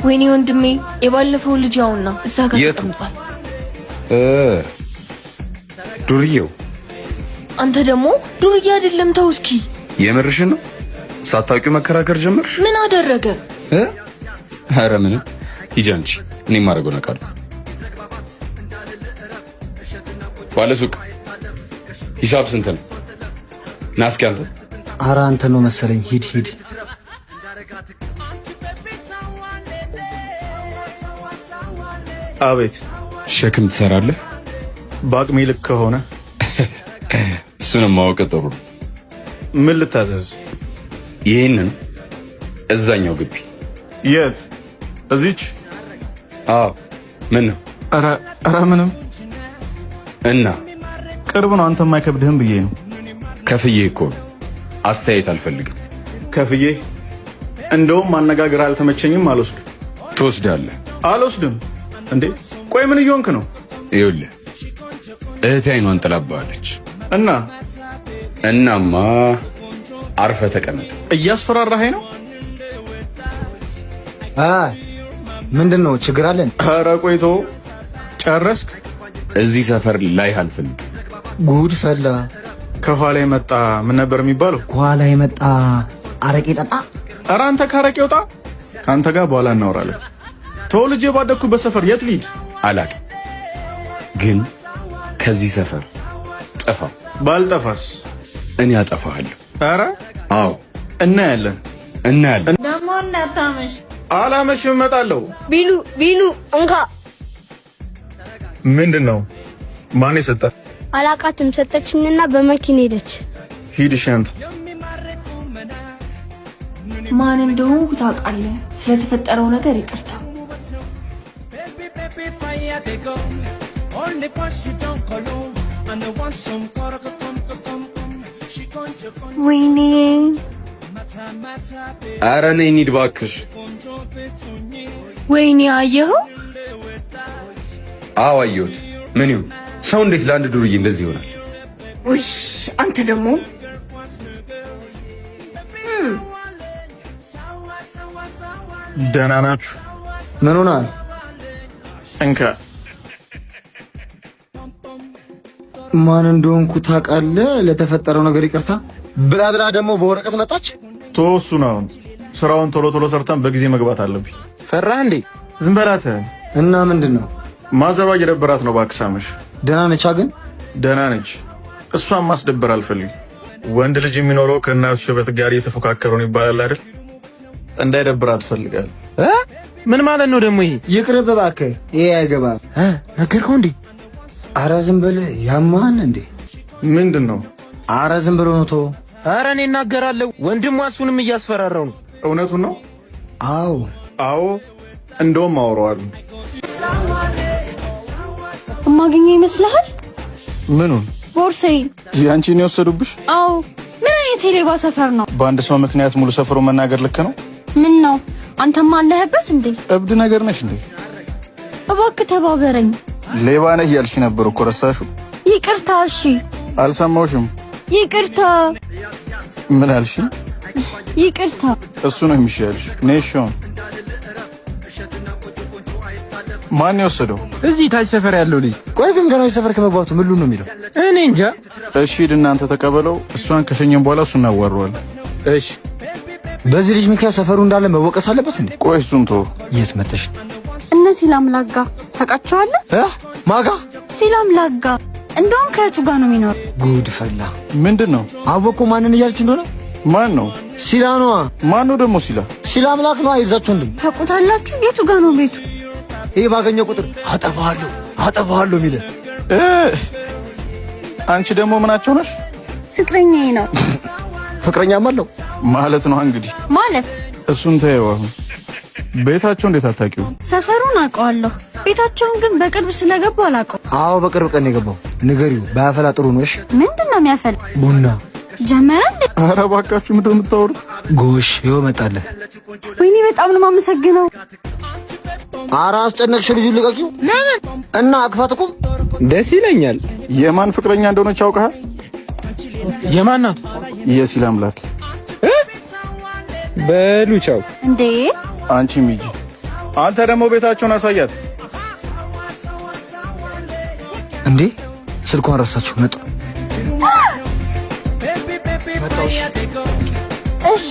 ወይኔ ወንድሜ፣ የባለፈው ልጅ ያውና እዛ ጋር የቱ? ተቀምጧል። ዱርዬው። አንተ ደግሞ ዱርዬ አይደለም፣ ተው እስኪ። የምርሽን ነው? ሳታውቂው መከራከር ጀመርሽ? ምን አደረገ? እ? ኧረ ምንም። ሂጂ አንቺ፣ እኔ የማደርገውን አውቃለሁ። ባለሱቅ ሂሳብ ስንት ነው? ና እስኪ አንተ። ኧረ አንተ ነው መሰለኝ። ሂድ ሂድ። አቤት። ሸክም ትሰራለህ? በአቅሜ ልክ ከሆነ። እሱንም ማወቅ ጥሩ ነው። ምን ልታዘዝ? ይህንን እዛኛው ግቢ። የት? እዚች? አዎ። ምን ነው? ኧረ ምንም። እና ቅርብ ነው፣ አንተ የማይከብድህም ብዬ ነው። ከፍዬ እኮ ነው። አስተያየት አልፈልግም። ከፍዬ እንደውም ማነጋገር አልተመቸኝም። አልወስድም። ትወስዳለህ። አልወስድም። እንዴ ቆይ ምን እየሆንክ ነው? ይኸውልህ እህቴ አይኗን ጥላብሃለች። እና እናማ አርፈህ ተቀመጥ። እያስፈራራኸኝ ነው? አ ምንድን ነው ችግር አለን? ኧረ ቆይቶ ጨረስክ? እዚህ ሰፈር ላይ አልፈልግም። ጉድ ፈላ። ከኋላ የመጣ ምን ነበር የሚባለው? ከኋላ የመጣ አረቄ ጠጣ። ኧረ አንተ ካረቄ ወጣ። ከአንተ ጋር በኋላ እናወራለን። ተወልጄ ባደግኩበት ሰፈር የት ልሂድ? አላቅም፣ ግን ከዚህ ሰፈር ጥፋ። ባልጠፋስ? እኔ አጠፋሃለሁ። ኧረ አዎ እናያለን። እናያለን። ደግሞ እንዳታመሽ። አላመሽም፣ እመጣለሁ። ቢሉ ቢሉ እንካ። ምንድን ነው? ማን የሰጠ? አላቃትም። ሰጠችኝና በመኪና ሄደች። ሂድ እሺ አንተ። ማን እንደሆንኩ ታውቃለህ። ስለተፈጠረው ነገር ይቅርታ። ወይኔ ኧረ ነይ እንሂድ እባክሽ። ወይኔ፣ አየኸው? አዎ አየሁት። ምን ይሁን ሰው እንዴት ለአንድ ዱርዬ እንደዚህ ይሆናል? ውይ አንተ ደግሞ ደህና ናችሁ? ምን ሆናል? እንካ። ማን እንደሆንኩ ታውቃለህ? ለተፈጠረው ነገር ይቅርታ ብላ ብላ ደግሞ በወረቀት መጣች። ተወው እሱን። አሁን ስራውን ቶሎ ቶሎ ሰርተን በጊዜ መግባት አለብኝ። ፈራህ እንዴ? ዝም በላት። እና ምንድን ነው? ማዘሯ እየደበራት ነው። እባክህ ሳምሽ። ደህና ነቻ? ግን ደህና ነች። እሷን ማስደበር አልፈልግም። ወንድ ልጅ የሚኖረው ከእናቱ ሽበት ጋር እየተፎካከሩ ነው ይባላል አይደል? እንዳይደብራት እፈልጋለሁ። እ? ምን ማለት ነው ደግሞ ይሄ? ይቅርብ እባክህ፣ ይሄ አይገባም። እ? ነገርከው እንዴ? አረ ዝም በል ያማል እንዴ? ምንድን ነው? አረ ዝም ብሎ ነው ተወው። ኧረ እኔ እናገራለሁ። ወንድሟ እሱንም እያስፈራራው ነው። እውነቱን ነው? አዎ አዎ፣ እንደውም አወራዋለሁ። እማገኘው ይመስልሃል? ምኑን? ቦርሳዬን። ያንቺን የወሰዱብሽ? አዎ። ምን አይነት የሌባ ሰፈር ነው? በአንድ ሰው ምክንያት ሙሉ ሰፈሩ መናገር ልክ ነው? ምን ነው አንተማ አለህበት እንዴ? እብድ ነገር ነሽ እንዴ? እባክህ ተባበረኝ። ሌባ ነህ እያልሽ ነበር እኮ ረሳሽው? ይቅርታ። እሺ። አልሰማሁሽም። ይቅርታ። ምን አልሽ? ይቅርታ። እሱ ነው የሚሻልሽ። ነይ እሺ። አሁን ማን የወሰደው? እዚህ ታች ሰፈር ያለው ልጅ። ቆይ ግን ገና ሰፈር ከመግባቱ ምን ነው የሚለው? እኔ እንጃ። እሺ ሂድ እናንተ ተቀበለው። እሷን ከሸኘን በኋላ እሱን እናዋራዋለን። እሺ። በዚህ ልጅ ምክንያት ሰፈሩ እንዳለ መወቀስ አለበት እንዴ? ቆይ እሱን ተወው። የት መተሽ? እነ ሲላምላጋ ታውቃቸዋለህ? እ ማጋ ሲላምላጋ እንደውም ከእህቱ ጋር ነው የሚኖር። ጉድ ፈላ። ምንድን ነው? አወኩ ማንን እያለች እንደሆነ። ማን ነው? ሲላ ነዋ። ማን ነው ደግሞ ሲላ? ሲላ አምላክ ነዋ። የዛች ወንድም ታውቁታላችሁ? የቱ ጋር ነው ቤቱ? ይሄ ባገኘው ቁጥር አጠፋሃለሁ አጠፋሃለሁ የሚለ እ አንቺ ደግሞ ምናቸው ነሽ? ፍቅረኛዬ ነው። ፍቅረኛም አለው ማለት ነው እንግዲህ። ማለት እሱን ተይው። አሁን ቤታቸው እንዴት አታውቂው? ሰፈሩን አውቀዋለሁ፣ ቤታቸውን ግን በቅርብ ስለገባው አላውቀውም። አዎ በቅርብ ቀን የገባው። ንገሪው ባያፈላ ጥሩ ነው። እሺ ምንድን ነው የሚያፈላ? ቡና ጀመረ እንዴ? ኧረ እባካችሁ ምንድን ነው የምታወሩት? ጎሽ ይኸው መጣለ። ወይኔ በጣም ነው የማመሰግነው። ኧረ አስጨነቅሽ። ልጁን ልቀቂው። ለምን እና አክፋት እኮ ደስ ይለኛል። የማን ፍቅረኛ እንደሆነች አውቀሃል? የማን ናት? የሲል አምላክ። በሉ ቻው። እንዴ አንቺም ሂጂ። አንተ ደግሞ ቤታቸውን አሳያት። እንዴ ስልኳን ረሳችሁ። መጡ። እሺ።